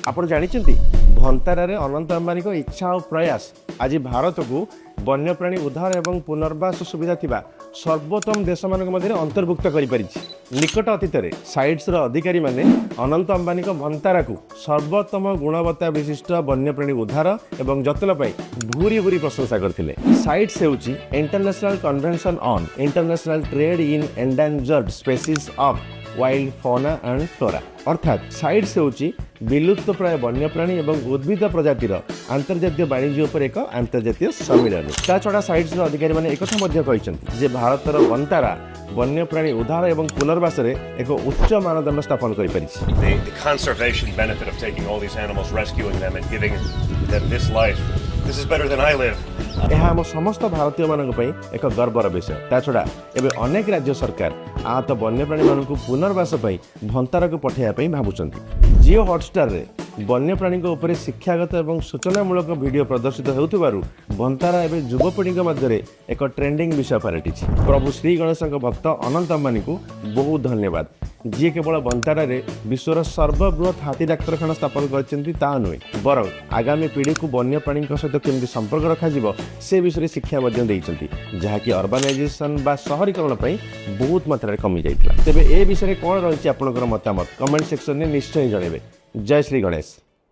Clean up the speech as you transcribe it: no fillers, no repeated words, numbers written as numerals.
ଆପଣ ଜାଣିଛନ୍ତି, ବନ୍ତାରାରେ ଅନନ୍ତ ଅମ୍ବାନୀଙ୍କ ଇଚ୍ଛା ଓ ପ୍ରୟାସ ଆଜି ଭାରତକୁ ବନ୍ୟପ୍ରାଣୀ ଉଦ୍ଧାର ଏବଂ ପୁନର୍ବାସ ସୁବିଧା ଥିବା ସର୍ବୋତ୍ତମ ଦେଶମାନଙ୍କ ମଧ୍ୟରେ ଅନ୍ତର୍ଭୁକ୍ତ କରିପାରିଛି। ନିକଟ ଅତୀତରେ ସାଇଟ୍ସର ଅଧିକାରୀମାନେ ଅନନ୍ତ ଅମ୍ବାନୀଙ୍କ ବନ୍ତାରାକୁ ସର୍ବୋତ୍ତମ ଗୁଣବତ୍ତା ବିଶିଷ୍ଟ ବନ୍ୟପ୍ରାଣୀ ଉଦ୍ଧାର ଏବଂ ଯତ୍ନ ପାଇଁ ଭୁରି ଭୁରି ପ୍ରଶଂସା କରିଥିଲେ। ସାଇଟ୍ସ ହେଉଛି International Convention on International Trade in Endangered Species of Wild Fauna and Flora। ଅର୍ଥାତ୍ ସାଇଟ୍ସ ହେଉଛି ବିଲୁପ୍ତ ପ୍ରାୟ ବନ୍ୟପ୍ରାଣୀ ଏବଂ ଉଦ୍ଭିଦ ପ୍ରଜାତିର ଆନ୍ତର୍ଜାତୀୟ ବାଣିଜ୍ୟ ଉପରେ ଏକ ଆନ୍ତର୍ଜାତୀୟ ସମ୍ମିଳନୀ। ତା ଛଡ଼ା ସାଇଟ୍ସର ଅଧିକାରୀମାନେ ଏକଥା ମଧ୍ୟ କହିଛନ୍ତି ଯେ ଭାରତର ବନ୍ତାରା ବନ୍ୟପ୍ରାଣୀ ଉଦ୍ଧାର ଏବଂ ପୁନର୍ବାସରେ ଏକ ଉଚ୍ଚ ମାନଦଣ୍ଡ ସ୍ଥାପନ କରିପାରିଛି। The conservation benefit of taking all these animals, rescuing them, and giving them this life. This is better than I live. ଏହା ଆମ ସମସ୍ତ ଭାରତୀୟମାନଙ୍କ ପାଇଁ ଏକ ଗର୍ବର ବିଷୟ। ତା ଛଡ଼ା ଏବେ ଅନେକ ରାଜ୍ୟ ସରକାର ଆହତ ବନ୍ୟପ୍ରାଣୀମାନଙ୍କୁ ପୁନର୍ବାସ ପାଇଁ ବନ୍ତାରାକୁ ପଠାଇବା ପାଇଁ ଭାବୁଛନ୍ତି। ଜିଓ ହଟଷ୍ଟାରରେ ବନ୍ୟପ୍ରାଣୀଙ୍କ ଉପରେ ଶିକ୍ଷାଗତ ଏବଂ ସୂଚନାମୂଳକ ଭିଡ଼ିଓ ପ୍ରଦର୍ଶିତ ହେଉଥିବାରୁ ବନ୍ତାରା ଏବେ ଯୁବପିଢ଼ିଙ୍କ ମଧ୍ୟରେ ଏକ ଟ୍ରେଣ୍ଡିଂ ବିଷୟ ପାଲଟିଛି। ପ୍ରଭୁ ଶ୍ରୀ ଗଣେଶଙ୍କ ଭକ୍ତ ଅନନ୍ତ ଅମ୍ବାନୀଙ୍କୁ ବହୁତ ଧନ୍ୟବାଦ, ଯିଏ କେବଳ ବନ୍ତାରାରେ ବିଶ୍ୱର ସର୍ବବୃହତ୍ ହାତୀ ଡାକ୍ତରଖାନା ସ୍ଥାପନ କରିଛନ୍ତି ତାହା ନୁହେଁ, ବରଂ ଆଗାମୀ ପିଢ଼ିକୁ ବନ୍ୟପ୍ରାଣୀଙ୍କ ସହିତ କେମିତି ସମ୍ପର୍କ ରଖାଯିବ ସେ ବିଷୟରେ ଶିକ୍ଷା ମଧ୍ୟ ଦେଇଛନ୍ତି, ଯାହାକି ଅର୍ବାନାଇଜେସନ ବା ସହରୀକରଣ ପାଇଁ ବହୁତ ମାତ୍ରାରେ କମିଯାଇଥିଲା। ତେବେ ଏ ବିଷୟରେ କ'ଣ ରହିଛି ଆପଣଙ୍କର ମତାମତ, କମେଣ୍ଟ ସେକ୍ସନରେ ନିଶ୍ଚୟ ଜଣାଇବେ। ଜୟ ଶ୍ରୀ ଗଣେଶ।